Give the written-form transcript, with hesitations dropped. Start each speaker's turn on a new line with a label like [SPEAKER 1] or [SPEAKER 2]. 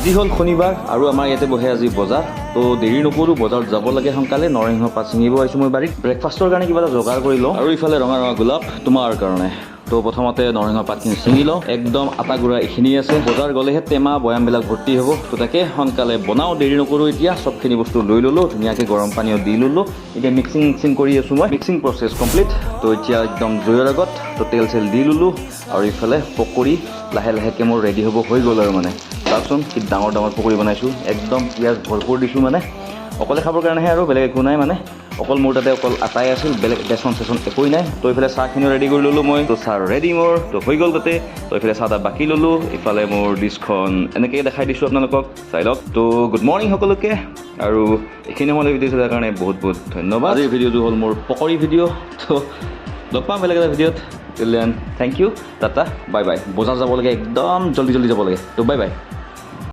[SPEAKER 1] আজি হ'ল শনিবাৰ আৰু আমাৰ ইয়াতে বহে আজি বজাৰ। তো দেৰি নকৰোঁ, বজাৰত যাব লাগে সোনকালে। নৰসিংহ পাত ছিঙিব আহিছোঁ মই বাৰীত। ব্ৰেকফাষ্টৰ কাৰণে কিবা এটা যোগাৰ কৰি লওঁ। আৰু ইফালে ৰঙা ৰঙা গোলাপ তোমাৰ কাৰণে। তো প্ৰথমতে নৰসিংহ পাতখিনি ছিঙি লওঁ। একদম আটা গুড়া এইখিনি আছে। বজাৰ গ'লেহে টেমা বৈয়ামবিলাক ভৰ্তি হ'ব। তো তাকে সোনকালে বনাওঁ, দেৰি নকৰোঁ। এতিয়া চবখিনি বস্তু লৈ ল'লোঁ, ধুনীয়াকৈ গৰম পানীও দি ল'লোঁ। এতিয়া মিক্সিং মিক্সিং কৰি আছোঁ মই। Mixing process complete. তো এতিয়া একদম জুইৰ আগত তো তেল চেল দি ল'লোঁ আৰু ইফালে পকৰি লাহে লাহেকৈ মোৰ ৰেডি হ'ব হৈ গ'ল। আৰু মানে চাওকচোন, কি ডাঙৰ ডাঙৰ পকৰি বনাইছোঁ। একদম পিঁয়াজ ভৰপূৰ দিছোঁ। মানে অকলে খাবৰ কাৰণেহে আৰু বেলেগ একো নাই। মানে অকল মোৰ তাতে অকল আটাই আছিল, বেলেগ বেচন চেচন একোৱেই নাই। তো এইফালে চাহখিনিও ৰেডি কৰি ল'লোঁ মই। তো চাহ ৰেডি মোৰ তো হৈ গ'ল তাতে। তো এইফালে চাহ তাহ বাকি ল'লোঁ। ইফালে মোৰ ডিছখন এনেকৈয়ে দেখাই দিছোঁ আপোনালোকক, চাই লওক। তো গুড মৰ্ণিং সকলোকে আৰু এইখিনি সময়লৈ ভিডিঅ' চোৱাৰ কাৰণে বহুত বহুত ধন্যবাদ। আজিৰ ভিডিঅ'টো হ'ল মোৰ পকৰি ভিডিঅ'। তো লগ পাম বেলেগ এটা ভিডিঅ'ত। Till then, thank you, tata, bye bye. বজাৰ যাব লাগে, একদম জল্দি জল্দি যাব লাগে। তো বাই বাই।